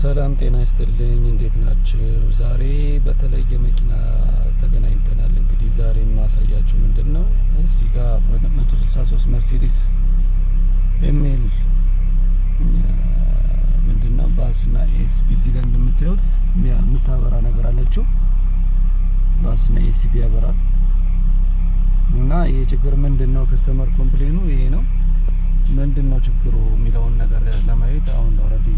ሰላም ጤና ይስጥልኝ፣ እንዴት ናችሁ? ዛሬ በተለየ መኪና ተገናኝተናል። እንግዲህ ዛሬ የማሳያችሁ ምንድን ነው፣ እዚህ ጋር 163 መርሴዲስ ML ምንድን ነው BAS ና ESP። እዚህ ጋር እንደምታዩት የምታበራ ነገር አለችው። BAS ና ESP ያበራል። እና ይሄ ችግር ምንድን ነው? Customer complain ኑ ይሄ ነው። ምንድን ነው ችግሩ የሚለውን ነገር ለማየት አሁን already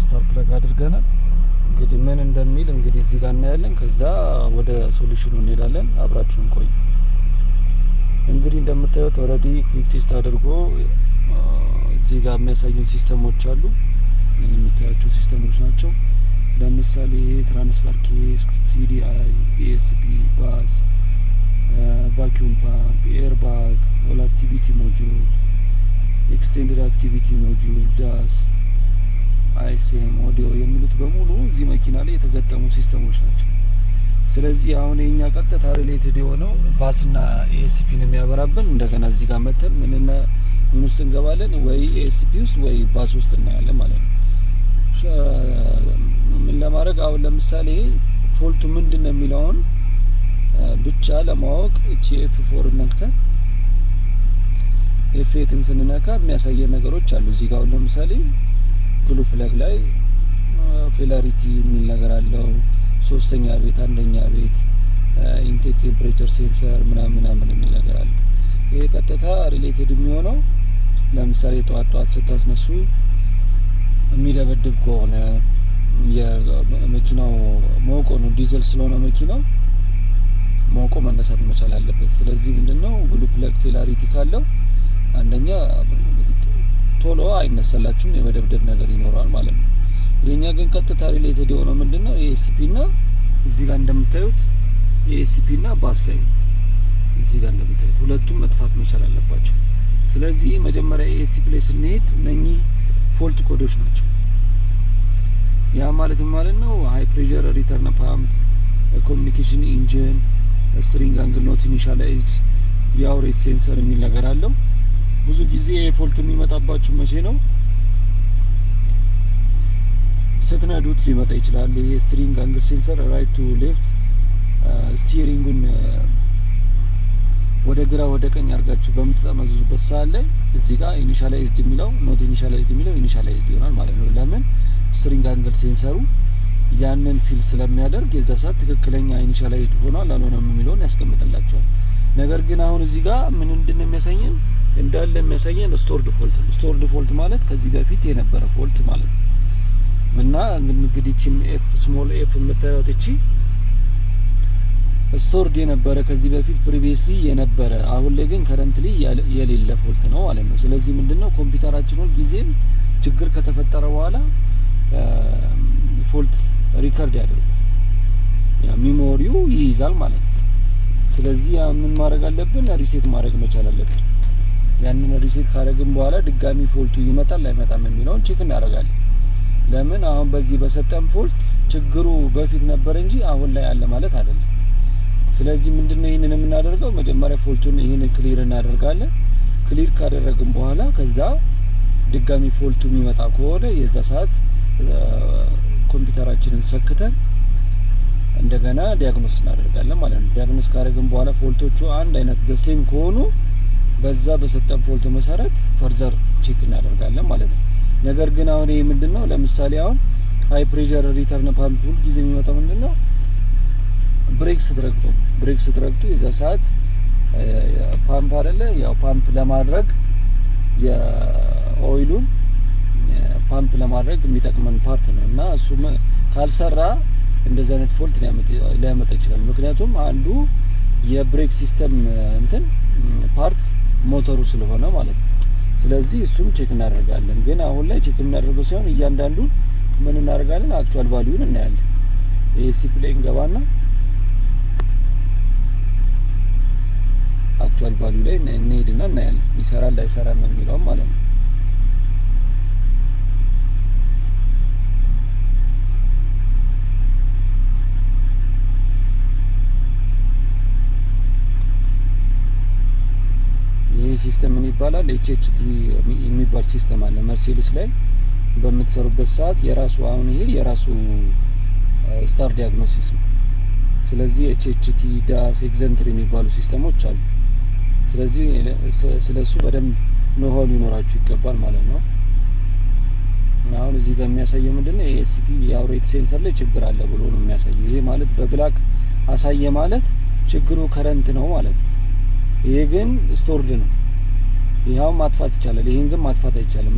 start plug አድርገናል። እንግዲህ ምን እንደሚል እንግዲህ እዚህ ጋር እናያለን። ከዛ ወደ solution ኑ እንሄዳለን። አብራችሁን ቆዩ። እንግዲህ እንደምታዩት already quick test አድርጎ እዚህ ጋር የሚያሳዩን system ኦች አሉ። የምታያቸው system ኦች ናቸው። ለምሳሌ ይሄ transfer case፣ CDI፣ ESP፣ BAS፣ vacuum pump፣ airbag፣ all activity module፣ extended activity module፣ DAS፣ ISM፣ audio የሚሉት በሙሉ እዚህ መኪና ላይ የተገጠሙ system ኦች ናቸው። ስለዚህ አሁን የኛ ቀጥታ related የሆነው BAS ና ESP ን የሚያበራብን እንደገና እዚህ ጋር መተን ምንና ምን ውስጥ እንገባለን? ወይ ESP ውስጥ ወይ BAS ውስጥ እናያለን ማለት ነው። ምን ለማድረግ፣ አሁን ለምሳሌ fault ኡ ምንድን ነው የሚለውን ብቻ ለማወቅ እቺ F4 ነክተን F8 ን ስንነካ የሚያሳየን ነገሮች አሉ። እዚህ ጋር አሁን ለምሳሌ glow plug ላይ failure የሚል ነገር አለው። ሶስተኛ ቤት፣ አንደኛ ቤት፣ intake temperature sensor ምናምን ምናምን የሚል ነገር አለ። ይሄ ቀጥታ related የሚሆነው ለምሳሌ ጠዋት ጠዋት ስታስነሱ የሚደበድብ ከሆነ፣ የመኪናው ሞቆ ነው፣ ዲዘል ስለሆነ መኪናው ሞቆ መነሳት መቻል አለበት። ስለዚህ ምንድነው glow plug failure ካለው አንደኛ ቶሎ አይነሳላችሁም፣ የመደብደብ ነገር ይኖረዋል ማለት ነው። የኛ ግን ቀጥታ related የሆነው ምንድነው ESP እና እዚህ ጋር እንደምታዩት ESP እና BAS ላይ ነው። እዚህ ጋር እንደምታዩት ሁለቱም መጥፋት መቻል አለባቸው። ስለዚህ መጀመሪያ ESP ላይ ስንሄድ እነኚህ fault code ኦች ናቸው። ያ ማለት ምን ማለት ነው? High pressure return pump፣ communication engine፣ steering angle not initialized፣ yaw rate sensor የሚል ነገር አለው። ብዙ ጊዜ fault የሚመጣባችሁ መቼ ነው? ስትነዱት ሊመጣ ይችላል። ይሄ steering angle sensor right to left steering ኡን ወደ ግራ ወደ ቀኝ አድርጋችሁ በምትጠመዝዙበት ሰዓት ላይ እዚህ ጋር initialized የሚለው፣ not initialized የሚለው initialized ይሆናል ማለት ነው። ለምን? Steering angle sensor ኡ ያንን feel ስለሚያደርግ የዛ ሰዓት ትክክለኛ initialized ሆኗል አልሆነም የሚለውን ያስቀምጥላችኋል። ነገር ግን አሁን እዚህ ጋር ምን ምንድን ነው የሚያሳየን? እንዳለ የሚያሳየን stored fault ነው። Stored fault ማለት ከዚህ በፊት የነበረ fault ማለት ነው። እና እንግዲህ እቺም F small f የምታዩት እቺ stored የነበረ፣ ከዚህ በፊት previously የነበረ፣ አሁን ላይ ግን currently የሌለ fault ነው ማለት ነው። ስለዚህ ምንድነው ኮምፒውተራችን ሁል ጊዜም ችግር ከተፈጠረ በኋላ fault record ያደርጋል፣ ያ memory ው ይይዛል ማለት ነው። ስለዚህ ያ ምን ማድረግ አለብን? Reset ማድረግ መቻል አለብን። ያንን reset ካደረግን በኋላ ድጋሚ fault ኡ ይመጣል አይመጣም የሚለውን check እናደርጋለን። ለምን አሁን በዚህ በሰጠን fault ችግሩ በፊት ነበር እንጂ አሁን ላይ አለ ማለት አይደለም። ስለዚህ ምንድነው ይህንን የምናደርገው? መጀመሪያ fault ኡን ይህንን clear እናደርጋለን። Clear ካደረግን በኋላ ከዛ ድጋሚ fault ኡ የሚመጣ ከሆነ የዛ ሰዓት ኮምፒውተራችንን ሰክተን እንደገና diagnose እናደርጋለን ማለት ነው። Diagnose ካደረግን በኋላ fault ኦቹ አንድ አይነት the same ከሆኑ በዛ በሰጠን fault መሰረት further check እናደርጋለን ማለት ነው። ነገር ግን አሁን ይሄ ምንድነው? ለምሳሌ አሁን high pressure return pump ሁል ጊዜ የሚመጣው ምንድነው? ብሬክ ስትረግጡ የዛ ሰዓት ፓምፕ አይደለ፣ ያው ፓምፕ ለማድረግ የ oil ኡን ፓምፕ ለማድረግ የሚጠቅመን part ነው እና እሱ ካልሰራ እንደዚህ አይነት fault ሊያመጣ ይችላል። ምክንያቱም አንዱ የ brake system እንትን part ሞተሩ ስለሆነ ማለት ነው። ስለዚህ እሱም check እናደርጋለን። ግን አሁን ላይ check የምናደርገው ሳይሆን እያንዳንዱን ምን እናደርጋለን? Actual value ን እናያለን። ESP ላይ እንገባና actual value ላይ እንሄድና እናያለን። ይሰራል አይሰራም የሚለውም ማለት ነው። ይህ system ምን ይባላል? HHT የሚባል system አለ መርሴዲስ ላይ። በምትሰሩበት ሰዓት የራሱ አሁን ይሄ የራሱ star diagnosis ነው። ስለዚህ HHT፣ DAS፣ Xentry የሚባሉ system ኦች አሉ። ስለዚህ ስለሱ በደንብ know-how ሊኖራችሁ ይገባል ማለት ነው። አሁን እዚህ ጋር የሚያሳየው ምንድነው? ESP yaw rate sensor ላይ ችግር አለ ብሎ ነው የሚያሳየው። ይሄ ማለት በ black አሳየ ማለት ችግሩ current ነው ማለት ነው። ይሄ ግን stored ነው። ይሄው ማጥፋት ይቻላል። ይሄን ግን ማጥፋት አይቻልም።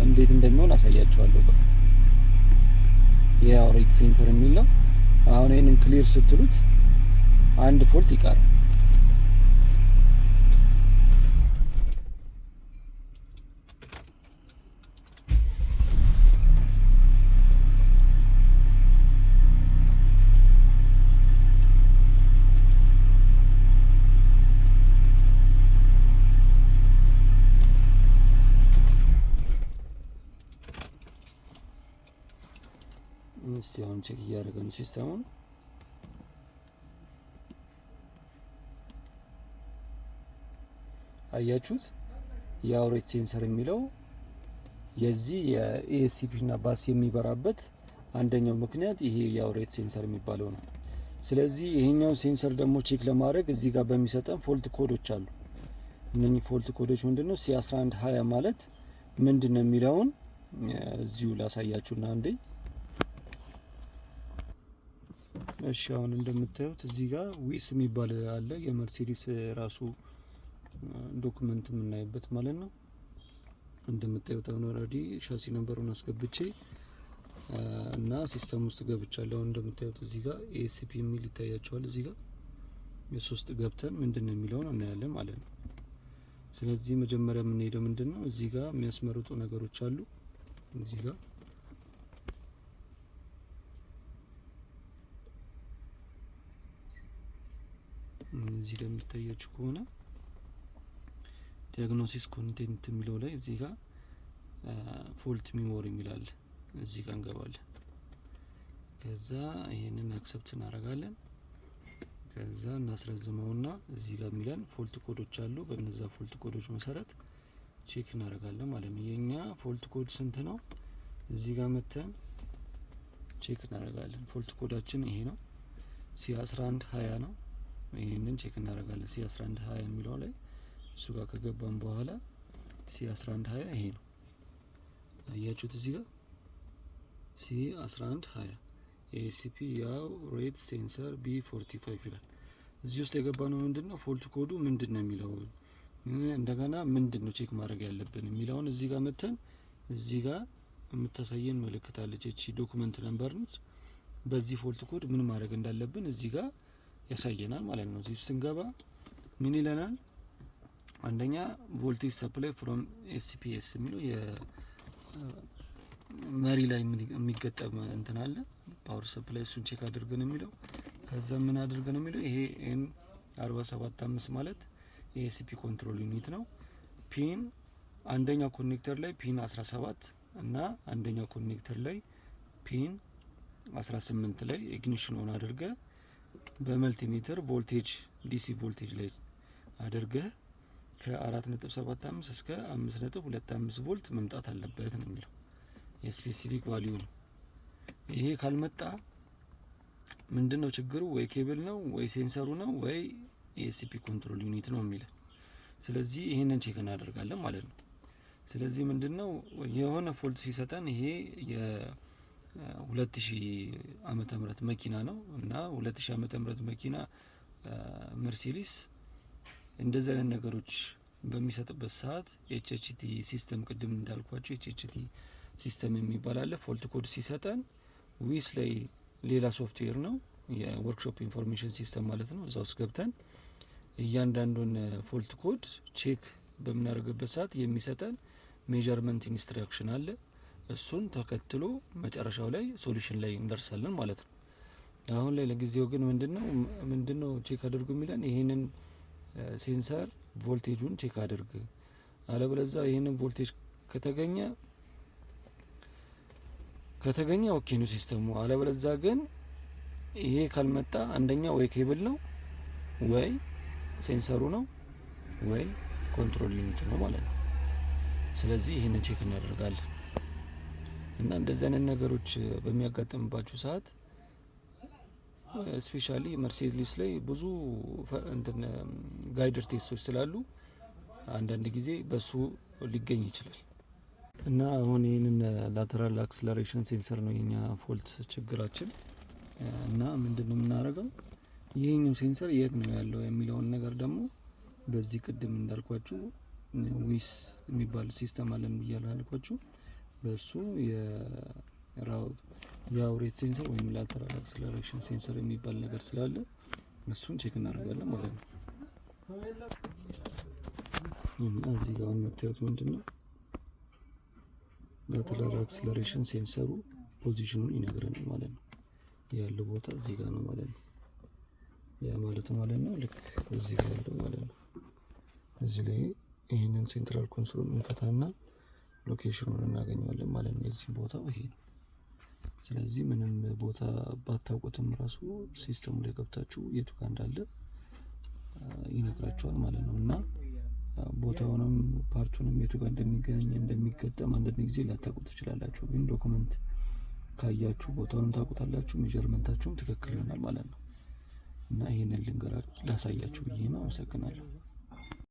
እንዴት እንደሚሆን አሳያችኋለሁ። የ yaw rate sensor የሚል ነው። አሁን ይሄንን clear ስትሉት አንድ fault ይቀራል። እስቲ አሁን check እያደረገ ነው system ኡን። አያችሁት? Yaw rate sensor የሚለው የዚህ የ ESP እና ባስ የሚበራበት አንደኛው ምክንያት ይሄ yaw rate sensor የሚባለው ነው። ስለዚህ ይሄኛውን sensor ደግሞ check ለማድረግ እዚህ ጋር በሚሰጠን fault code ኦች አሉ። እነኚህ fault code ኦች ምንድነው? C 11 20 ማለት ምንድነው የሚለውን እዚሁ ላሳያችሁና አንዴ። እሺ፣ አሁን እንደምታዩት እዚህ ጋር WIS የሚባል አለ፣ የመርሴዲስ ራሱ document የምናይበት ማለት ነው። እንደምታዩት አሁን already chassis number ኡን አስገብቼ እና system ውስጥ ገብቻለሁ። እንደምታዩት እዚህ ጋር ESP የሚል ይታያችኋል። እዚህ ጋር የሶስት ገብተን ምንድን ነው የሚለውን እናያለን ማለት ነው። ስለዚህ መጀመሪያ የምንሄደው ምንድን ነው፣ እዚህ ጋር የሚያስመርጡ ነገሮች አሉ። እዚህ ጋር የሚታያችሁ ከሆነ diagnosis content የሚለው ላይ እዚህ ጋር fault memory የሚል አለ። እዚህ ጋር እንገባለን። ከዛ ይሄንን accept እናደርጋለን። ከዛ እናስረዝመውና እዚህ ጋር የሚለን fault code ኦች አሉ። በእነዛ fault code ኦች መሰረት check እናደርጋለን ማለት ነው። የኛ fault code ስንት ነው? እዚህ ጋር መተን check እናደርጋለን። Fault code ኣችን ይሄ ነው። C 11 20 ነው። ይሄንን check እናደርጋለን። C 11 20 የሚለው ላይ እሱ ጋር ከገባን በኋላ C 11 20 ይሄ ነው። አያችሁት? እዚህ ጋር C 11 20 ESP yaw rate sensor B 45 ይላል። እዚህ ውስጥ የገባነው ምንድነው፣ fault code ኡ ምንድነው የሚለው፣ እንደገና ምንድነው check ማድረግ ያለብን የሚለውን እዚህ ጋር መተን እዚህ ጋር የምታሳየን ምልክት አለች። እቺ document number ነች። በዚህ fault code ምን ማድረግ እንዳለብን እዚህ ጋር ያሳየናል ማለት ነው። እዚህ ስንገባ ምን ይለናል? አንደኛ voltage supply from SPS የሚለው የመሪ ላይ የሚገጠም እንትን አለ፣ power supply፣ እሱን check አድርገን የሚለው። ከዛ ምን አድርገን የሚለው፣ ይሄ N 475 ማለት ESP control unit ነው። Pin አንደኛው connector ላይ pin 17 እና አንደኛው connector ላይ pin 18 ላይ ignition on አድርገህ በ multimeter voltage DC voltage ላይ አድርገህ ከ4.75 እስከ 5.25 ቮልት መምጣት አለበት ነው የሚለው፣ የ specific value ነው። ይሄ ካልመጣ ምንድነው ችግሩ? ወይ ኬብል ነው፣ ወይ sensor ኡ ነው፣ ወይ ESP control unit ነው የሚለን። ስለዚህ ይሄንን check እናደርጋለን ማለት ነው። ስለዚህ ምንድነው፣ የሆነ fault ሲሰጠን ይሄ የ2000 ዓመተ ምህረት መኪና ነው እና 2000 ዓመተ ምህረት መኪና መርሴዲስ እንደዚህ አይነት ነገሮች በሚሰጥበት ሰዓት HHT system፣ ቅድም እንዳልኳችሁ HHT system የሚባል አለ። Fault code ሲሰጠን WIS ላይ ሌላ ሶፍትዌር ነው፣ የ workshop information system ማለት ነው። እዛ ውስጥ ገብተን እያንዳንዱን fault code check በምናደርግበት ሰዓት የሚሰጠን measurement instruction አለ። እሱን ተከትሎ መጨረሻው ላይ solution ላይ እንደርሳለን ማለት ነው። አሁን ላይ ለጊዜው ግን ምንድነው check አድርጉ የሚለን? ይሄንን sensor voltage ኡን check አድርግ፣ አለበለዚያ ይሄንን ቮልቴጅ ከተገኘ okay ነው system ኡ። አለበለዚያ ግን ይሄ ካልመጣ አንደኛ ወይ ኬብል ነው፣ ወይ sensor ኡ ነው፣ ወይ control unit ነው ማለት ነው። ስለዚህ ይህንን check እናደርጋለን። እና እንደዚህ አይነት ነገሮች በሚያጋጥምባችሁ ሰዓት especially መርሴዲስ ላይ ብዙ እንትን guided test ኦች ስላሉ አንዳንድ ጊዜ በሱ ሊገኝ ይችላል። እና አሁን ይህንን lateral acceleration sensor ነው የኛ fault ችግራችን። እና ምንድን ነው የምናደርገው? ይህኛው sensor የት ነው ያለው የሚለውን ነገር ደግሞ በዚህ ቅድም እንዳልኳችሁ WIS የሚባል system አለን ብያለሁ ያልኳችሁ፣ በሱ የ yaw rate sensor ወይም lateral acceleration sensor የሚባል ነገር ስላለ እሱን check እናደርጋለን ማለት ነው። እና እዚህ ጋር የምታዩት ምንድን ነው? Lateral acceleration sensor ኡ position ኑን ይነግረናል ማለት ነው። ያለው ቦታ እዚህ ጋር ነው ማለት ነው። ያ ማለት ነው ልክ እዚህ ጋር ያለው ማለት ነው። እዚህ ላይ ይህንን central console ኡን እንፈታና location ኑን እናገኘዋለን ማለት ነው። የዚህ ቦታው ይሄ ነው። ስለዚህ ምንም ቦታ ባታውቁትም ራሱ system ኡ ላይ ገብታችሁ የቱ ጋር እንዳለ ይነግራችኋል ማለት ነው። እና ቦታውንም part ኡንም የቱ ጋር እንደሚገኝ፣ እንደሚገጠም አንዳንድ ጊዜ ላታውቁ ትችላላችሁ። ግን document ካያችሁ ቦታውንም ታውቁታላችሁ፣ measurement ኣችሁም ትክክል ይሆናል ማለት ነው። እና ይህንን ልንገራችሁ፣ ላሳያችሁ ብዬ ነው። አመሰግናለሁ።